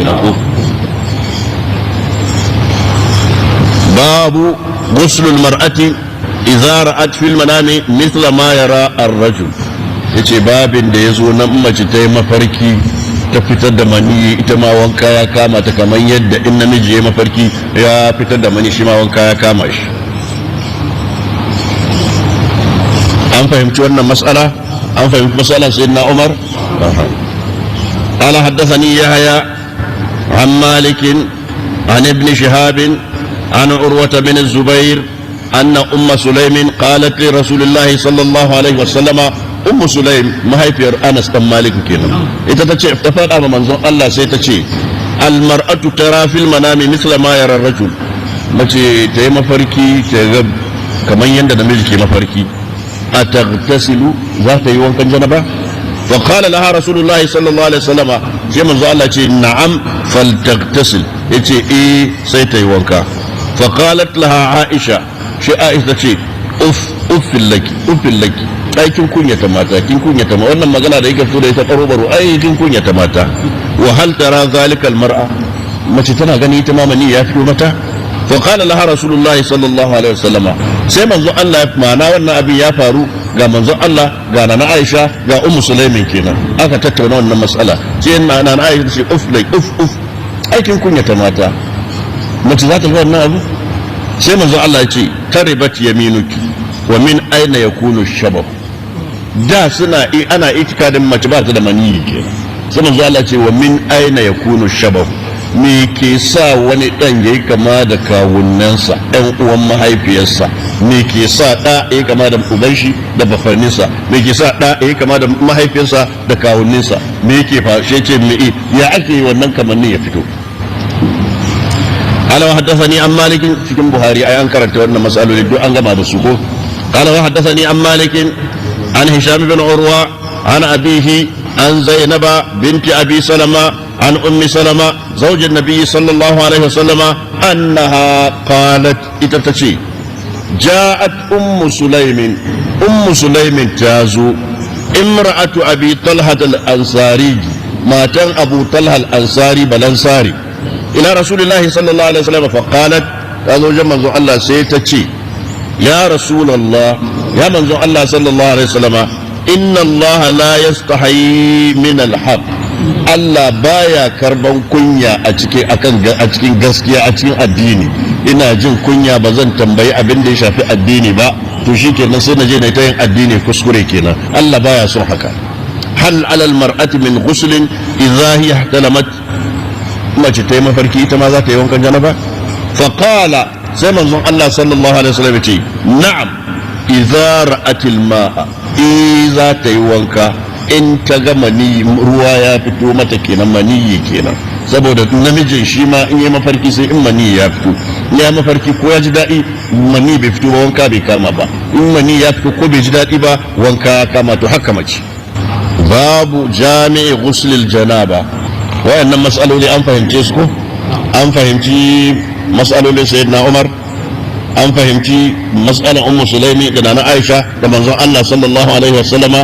kenan ko. Babu ghuslul mar'ati idza ra'at fil manami mithla ma yara ar-rajul. Yace babin da yazo nan, mace ta yi mafarki ta fitar da mani, ita ma wanka ya kama ta, kamar yadda in namiji ya mafarki ya fitar da mani, shi ma wanka ya kama shi. An fahimci wannan mas'ala? An fahimci mas'alar sayyidina Umar? قال حدثني يحيى عن مالك عن ابن شهاب عن عروة بن الزبير أن أم سليم قالت لرسول الله صلى الله عليه وسلم. أم سليم mahaifiyar Anas dan Malik kenan. Ita ta ce, ta faɗa ma manzon Allah, sai ta ce: المرأة ترى في المنام مثل ما يرى الرجل. Mace ta yi mafarki ta ga kamar yadda namiji ke mafarki، أتغتسل؟ Za ta yi wankan janaba? فقال لها رسول الله صلى الله عليه وسلم، sai manzo Allah ce: نعم، فلتغتسل. Yace eh, sai ta yi wanka. فقالت لها عائشة، shi Aisha ce: أف أف لك، أف لك، ai kin kunyata mata, kin kunyata ma wannan magana da yake fito da ita baro baro, ai kin kunyata mata. وهل ترى ذلك المرأة؟ Mace tana gani ita ma mani ya fito mata? فقال لها رسول الله صلى الله عليه وسلم، sai manzo Allah, ma'ana wannan abin ya faru ga manzo Allah, ga nana Aisha, ga Ummu Sulaimin kenan, aka tattauna wannan mas'ala. Sai nana Aisha ta ce: أف لك، أف أف، ai kin kunyata mata, mace za ta ga wannan abu? Sai manzo Allah ya ce: تربت يمينك، ومن أين يكون الشبه؟ Da suna ana itikadin mace ba ta da maniyi kenan. Sai manzo Allah ce: ومن أين يكون الشبه؟ Me ke sa wani dan yayi kama da kawunnansa, ɗan uwan mahaifiyarsa? Me ke sa ɗa yayi kama da uban shi da bafanninsa? Me ke sa ɗa yayi kama da mahaifiyarsa da kawunninsa? Me yake fa shi ce me ya ake yi wannan kamannin ya fito? قال وحدثني عن مالك، cikin Buhari ai an karanta wannan mas'aloli duk an gama da su ko. قال وحدثني عن مالك عن هشام بن عروة عن أبيه عن زينب بنت أبي سلمة عن أم سلمة زوج النبي صلى الله عليه وسلم أنها قالت، ita tace: جاءت أم سليم، أم سليم تازو، امرأة أبي طلحة الأنصاري، matan أبو طلحة الأنصاري بلنصاري، إلى رسول الله صلى الله عليه وسلم فقالت، هذا جمع الله، sai tace: يا رسول الله، يا من الله صلى الله عليه وسلم، إن الله لا يستحيي من الحق. Allah baya karban kunya a cikin akan a cikin gaskiya, a cikin addini. Ina jin kunya, ba zan tambayi abin da ya shafi addini ba, to shikenan sai na je na ta yin addini kuskure kenan. Allah baya son haka. هل على المرأة من غسل إذا هي احتلمت؟ Mace ta yi mafarki, ita ma za ta yi wankan janaba? فقال، sai manzon Allah صلى الله عليه وسلم ce: نعم، إذا رأت الماء. Za ta yi wanka in ta ga mani, ruwa ya fito mata kenan, maniyi kenan. Saboda namijin shi ma in yi mafarki, sai in mani ya fito. In ya mafarki ko ya ji daɗi, mani bai fito ba, wanka bai kama ba. In mani ya fito, ko bai ji daɗi ba, wanka ya kama. To haka mace. Babu جامع غسل الجنابة. Wayannan mas'aloli an fahimce su ko? An fahimci mas'alolin sayyidina Umar, an fahimci mas'alan Ummu Sulaimi da nana Aisha da manzon Allah صلى الله عليه وسلم.